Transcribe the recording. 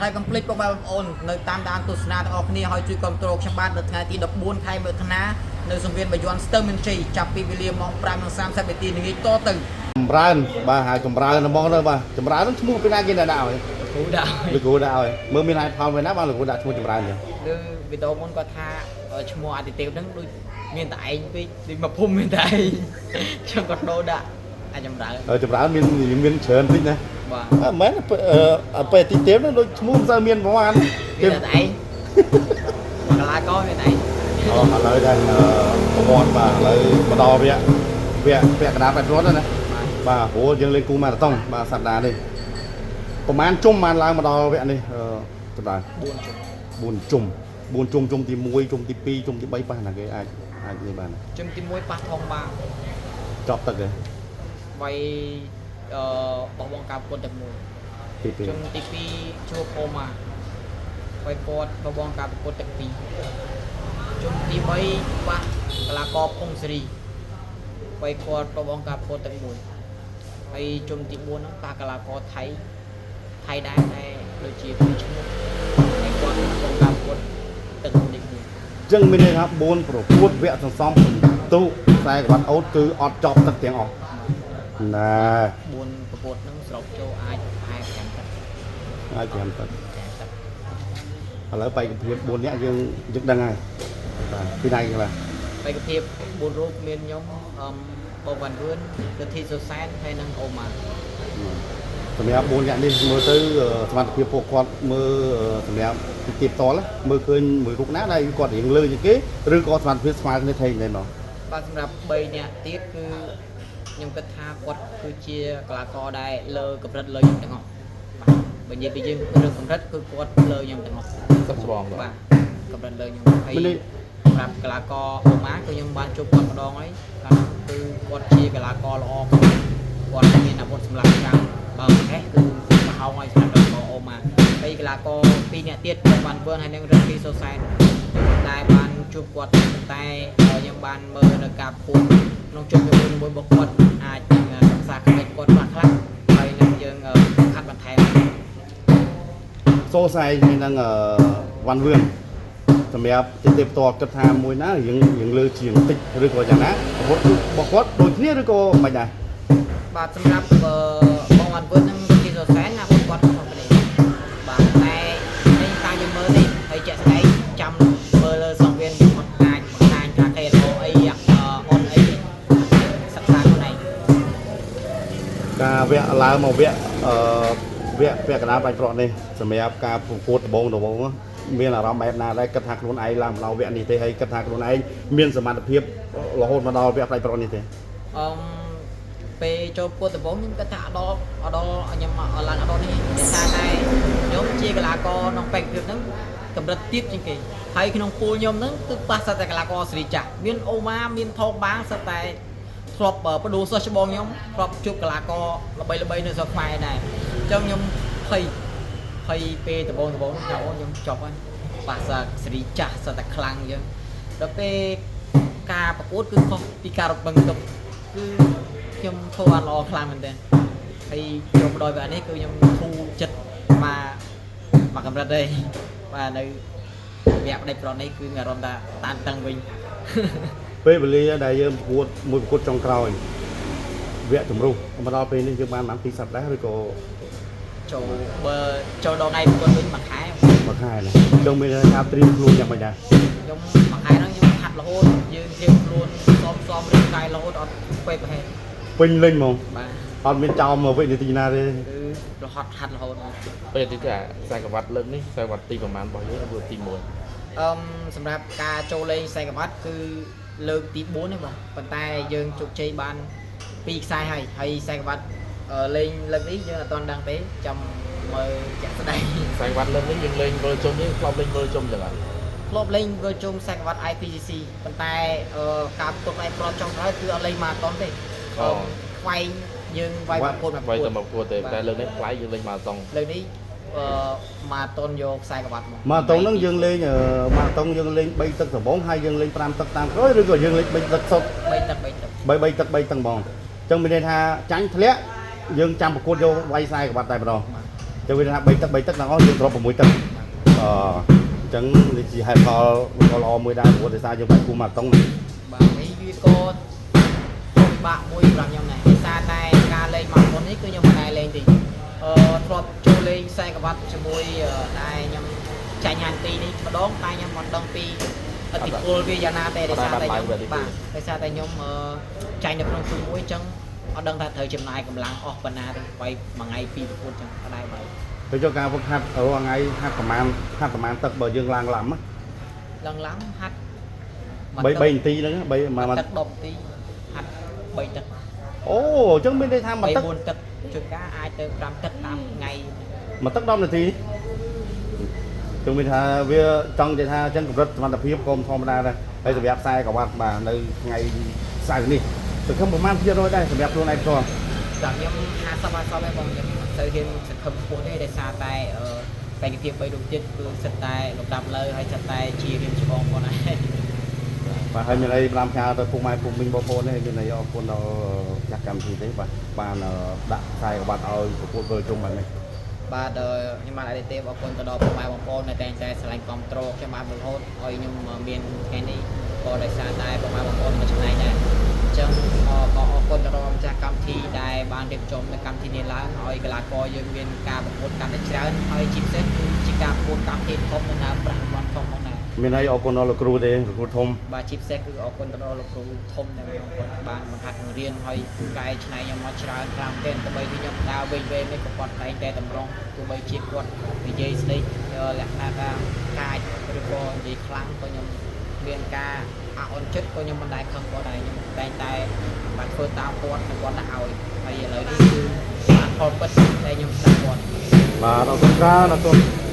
ហើយកុំភ្លេចពុកម៉ែបងប្អូននៅតាមដានទស្សនាទាំងអស់គ្នាហើយជួយគ្រប់គ្រងខ្ញុំបាទនៅថ្ងៃទី14ខែមិថុនានៅសង្វៀនបាយ័នស្ទឹងមានជ័យចាប់ពីវេលាម៉ោង5:30នាទីល្ងាចតទៅ ចម្រើនបាទហើយចម្រើនហ្មងទៅបាទចម្រើនហ្នឹងឈ្មោះពីណាគេអ្នកដាក់ឲ្យ គ្រូដាក់ឲ្យ លោកគ្រូដាក់ឲ្យមើលមានហេតុផលមួយណាបាទលោកគ្រូដាក់ឈ្មោះចម្រើនចឹង ឬវីដេអូមុនគាត់ថាឈ្មោះអតិទេពហ្នឹងដូចមានតែឯងពេកដូចមកភូមិមានតែឯងចឹងគាត់ដូរដាក់អាចចម្រើន អឺចម្រើនមានមានច្រើនតិចណា បាទ អឺមិនមែនអឺពេលតិចទៀតហ្នឹងដូចឈ្មោះមិនសូវមានប្រហែល មានតែឯងកលាករមានតែឯង អូឥឡូវដែរអឺប្រវត្តិបាទឥឡូវមកដល់វគ្គវគ្គវគ្គកណ្ដាលបែបរត់ហ្នឹងណា បាទ បាទព្រោះយើងលេងគូម៉ារ៉ាតុងបាទសប្តាហ៍នេះប្រហែលជុំបានឡើងមកដល់វគ្គនេះអឺចម្រើន 4ជុំ 4ជុំ4ជុំជុំទី1ជុំទី2ជុំទី3ប៉ះណាគេអាចអាចនេះបាន ជុំទី1ប៉ះថងបា ចប់ទឹកទេ វាយអឺបោះបង់ការប្រកួតទឹកមួយ ទី2 ជុំទី2ជួបអូម៉ាវាយគាត់បោះបង់ការប្រកួតទឹក2ជុំទី3ប៉ះកលាករភុងសេរីវាយគាត់បោះបង់ការប្រកួតទឹក1ហើយជុំទី4ហ្នឹងប៉ះកលាករថៃថៃដែរតែដូចជាពីរឈ្មោះហើយគាត់បោះបង់ការប្រកួតទឹកលេខ1 អញ្ចឹងមានន័យថា4ប្រកួតវគ្គសន្សំពិន្ទុខ្សែក្បាត់អូតគឺអត់ចប់ទឹកទាំងអស់ណែ 4ប្រកួតហ្នឹងសរុបចូលអាចប្រហែល5ទឹក អាច5ទឹក 5ទឹក ឥឡូវបេក្ខភាព4នាក់យើងយើងដឹងហើយបាទពីណាគេខ្លះ បេក្ខភាព4រូបមានខ្ញុំអឹមបងវ៉ាន់វឿនលទ្ធិសុសែនហើយនិងអូម៉ា សម្រាប់4នាក់នេះមើលទៅសមត្ថភាពពួកគាត់មើលសម្រាប់ទីទៀតតលមើលឃើញមួយរូបណាដែលគាត់រៀងលើជាងគេឬក៏សមត្ថភាពស្មើគ្នាថេងដែរមក បាទសម្រាប់3នាក់ទៀតគឺខ្ញុំគិតថាគាត់គឺជាកីឡាករដែលលើកម្រិតលើខ្ញុំទាំងអស់បាទបើនិយាយពីយើងរឿងកម្រិតគឺគាត់លើខ្ញុំទាំងអស់ សឹកស្បង បាទកម្រិតលើខ្ញុំហើយ មានន័យ សម្រាប់កីឡាករអូម៉ាគឺខ្ញុំបានជួបគាត់ម្ដងហើយបាទគឺគាត់ជាកីឡាករល្អគាត់មានអាវុធសម្រាប់ច្រើនបើមិនហេះគឺប្រហោងហើយសម្រាប់កីឡាករអូម៉ាហើយកីឡាករពីរនាក់ទៀតគាត់បានវើនហើយនឹងរឹកពីសូសែនតែបានជួបគាត់តែខ្ញុំបានមើលនៅការប្រកួតក្នុងជុំនីមួយៗរបស់គាត់អាចនឹងសិក្សាក្បិចគាត់ខ្លះខ្លះហើយនឹងយើងខាត់បន្ថែម សូសែងហើយនឹងវ៉ាន់វឿនសម្រាប់ទីទេពតគិតថាមួយណារៀងរៀងលើជាងតិចឬក៏យ៉ាងណាប្រវត្តិរបស់គាត់ដូចគ្នាឬក៏មិនដែរ បាទសម្រាប់អឺបងវ៉ាន់វឿននិងគីសូសែនណាបងគាត់ខុសគ្នាបាទតែនេះតាមយើងមើលនេះហើយជាក់ស្ដែងចាំមើលលើសង្វៀនគាត់អាចបង្ហាញថាគេល្អអីអនអីសិក្សាខ្លួនឯង ការវគ្គឡើងមកវគ្គអឺវគ្គវគ្គកណ្ដាលបាច់ប្រក់នេះសម្រាប់ការប្រកួតដំបូងដំបូងមានអារម្មណ៍បែបណាដែរគិតថាខ្លួនឯងឡើងមកដល់វគ្គនេះទេហើយគិតថាខ្លួនឯងមានសមត្ថភាពរហូតមកដល់វគ្គផ្ដាច់ប្រក់នេះទេ អឹមពេលចូលប្រកួតដំបូងខ្ញុំគិតថាអត់ដល់អត់ដល់ខ្ញុំអត់ឡើងអត់ដល់នេះដោយសារតែខ្ញុំជាកីឡាករក្នុងបេក្ខភាពហ្នឹងកម្រិតទាបជាងគេហើយក្នុងពូលខ្ញុំហ្នឹងគឺប៉ះសិតតែកីឡាករសេរីចាស់មានអូម៉ាមានថោកបាងសិតតែ ធ្លាប់បដួលសិស្សច្បងខ្ញុំធ្លាប់ជួបកីឡាករល្បីៗនៅស្រុកខ្មែរដែរអញ្ចឹងខ្ញុំភ័យភ័យពេលដំបូងដំបូងថាអូខ្ញុំចប់ហើយបាសសាសេរីចាស់សិតតែខ្លាំងអញ្ចឹងដល់ពេលការប្រកួតគឺខុសពីការរំពឹងទុកគឺខ្ញុំធ្វើបានល្អខ្លាំងមែនទែនហើយចូលមកដល់វគ្គនេះគឺខ្ញុំធូរចិត្តមកមកកម្រិតទេបាទនៅវគ្គផ្ដាច់ប្រត់នេះគឺមានអារម្មណ៍ថាតានតឹងវិញ ពេលវេលាដែលយើងប្រកួតមួយប្រកួតចុងក្រោយវគ្គជំរុះមកដល់ពេលនេះយើងបានបានពីរសប្តាហ៍ឬក៏ ចូលបើចូលដល់ថ្ងៃប្រកួតវិញមួយខែ មួយខែណាអញ្ចឹងមានន័យថាត្រៀមខ្លួនយ៉ាងម៉េចដែរ ខ្ញុំមួយខែហ្នឹងខ្ញុំហាត់រហូតយើងត្រៀមខ្លួនសមសមរាងកាយរហូតអត់ពេកប្រហែល ពេញលេញហ្មង បាទ អត់មានចោលមកវិនាទីណាទេ គឺរហត់ហាត់រហូតមក ពេលទីថាខ្សែក្រវ៉ាត់លើកនេះខ្សែក្រវ៉ាត់ទីប្រហែលរបស់យើងឬទី1 អឹមសម្រាប់ការចូលលេងខ្សែក្រវ៉ាត់គឺលើកទី4នេះបងប៉ុន្តែយើងជោគជ័យបាន2ខ្សែហើយហើយខ្សែក្រវ៉ាត់លេងលើកនេះយើងអត់ទាន់ដឹងទេចាំមើលជាក់ស្ដែង ខ្សែក្រវ៉ាត់លើកនេះយើងលេងវិលជុំយើងធ្លាប់លេងវិលជុំចឹងអត់ ធ្លាប់លេងវិលជុំខ្សែក្រវ៉ាត់ IPCC ប៉ុន្តែការផ្ទុកឯប្រត់ចុងក្រោយគឺអត់លេងម៉ារ៉ាតុនទេខ្វែងយើងវាយប្រកួតមក វាយតែមកពួតទេតែលើកនេះប្លែកយើងលេងម៉ារ៉ាតុង លើកនេះអឺម៉ារ៉ាតុនយកខ្សែក្រវ៉ាត់មក ម៉ារ៉ាតុងហ្នឹងយើងលេងម៉ារ៉ាតុងយើងលេង3ទឹកដំបូងហើយយើងលេង5ទឹកតាមក្រោយឬក៏យើងលេង3ទឹកសុទ្ធ 3ទឹក3ទឹក 3 3ទឹក3ទឹកហ្មងអញ្ចឹងមានន័យថាចាញ់ធ្លាក់យើងចាំប្រកួតយកវាយខ្សែក្បាត់តែម្ដង បាទ ចឹងវាថា3ទឹក3ទឹកទាំងអស់យើងទ្រប6ទឹកអអញ្ចឹងនេះជាហេតុផលដ៏ល្អមួយដែរព្រោះដោយសារយើងបាច់គូម៉ារ៉ាតុងណា បាទនេះវាក៏ពិបាកមួយសម្រាប់ខ្ញុំដែរដោយសារតែការលេងមកមុននេះគឺខ្ញុំមិនដែលលេងទេអឺធ្លាប់ចូលលេងខ្សែក្រវ៉ាត់ជាមួយដែរខ្ញុំចាញ់ហានទីនេះម្ដងតែខ្ញុំមិនដឹងពីឥទ្ធិពលវាយ៉ាងណាទេដោយសារតែខ្ញុំបាទដោយសារតែខ្ញុំចាញ់នៅក្នុងទូមួយអញ្ចឹងអត់ដឹងថាត្រូវចំណាយកម្លាំងអស់ប៉ុណ្ណាទេវាយមួយថ្ងៃពីរប្រកួតអញ្ចឹងអត់ដែរបាយ ទៅចូលការហ្វឹកហាត់រាល់ថ្ងៃហាត់ប្រមាណហាត់ប្រមាណទឹកបើយើងឡើងឡាំ ឡើងឡើងហាត់ 3 3នាទីហ្នឹង3 មួយទឹក10នាទីហាត់3ទឹក អូអញ្ចឹងមានន័យថាមួយទឹក 3 4ទឹកជួនកាលអាចទៅ5ទឹកតាមថ្ងៃ មួយទឹក10នាទីចឹងមានថាវាចង់និយាយថាអញ្ចឹងកម្រិតសមត្ថភាពក៏មិនធម្មតាដែរហើយសម្រាប់ខ្សែក្រវ៉ាត់បាទនៅថ្ងៃសៅរ៍នេះសង្ឃឹមប្រមាណភាគរយដែរសម្រាប់ខ្លួនឯងផ្ទាល់ សម្រាប់ខ្ញុំ50 50ឯងបងខ្ញុំអត់សូវហ៊ានសង្ឃឹមខ្ពស់ទេដោយសារតែបេក្ខភាព3រូបទៀតគឺសិតតែលំដាប់លើហើយសិតតែជារៀមច្បងផងដែរ បាទហើយមានអីផ្ដាំផ្ញើទៅពុកម៉ែពុកមីងបងប្អូនទេមានអីអរគុណដល់ចាស់កម្មវិធីទេបាទបានដាក់ខ្សែក្រវ៉ាត់ឲ្យប្រកួតវិលជុំបែបនេះ បាទខ្ញុំបានអរិទេពអរគុណទៅដល់ពុកម៉ែបងប្អូនដែលតែងតែស្រឡាញ់គ្រប់គ្រងខ្ញុំបានរហូតឲ្យខ្ញុំមានថ្ងៃនេះក៏ដោយសារតែពុកម៉ែបងប្អូនមកចំណែកដែរអញ្ចឹងក៏អរគុណទៅដល់ម្ចាស់កម្មវិធីដែលបានរៀបចំនៅកម្មវិធីនេះឡើងឲ្យកីឡាករយើងមានការប្រកួតកាន់តែច្រើនហើយជាពិសេសគឺជាការប្រកួតកម្មវិធីធំនៅដើមប្រាក់រង្វាន់ធំផងដែរ មានអីអរគុណដល់លោកគ្រូទេលោកគ្រូធំ បាទជាពិសេសគឺអរគុណទៅដល់លោកគ្រូធំដែលគាត់បានបង្ហាត់បង្រៀនហើយកែច្នៃខ្ញុំមកច្រើនខ្លាំងមែនទែនទោះបីជាខ្ញុំដើរវិញវិញនេះក៏គាត់តែងតែតម្រង់ទោះបីជាគាត់និយាយស្ដីលក្ខណៈថាកាចឬក៏និយាយខ្លាំងក៏ខ្ញុំមានការអអន់ចិត្តក៏ខ្ញុំមិនដែលខឹងគាត់ដែរខ្ញុំតែងតែបានធ្វើតាមគាត់និងគាត់ដាក់ឲ្យហើយឥឡូវនេះគឺបានផលពិតដែលខ្ញុំស្ដាប់គាត់ បាទអរគុណច្រើនអរគុណ។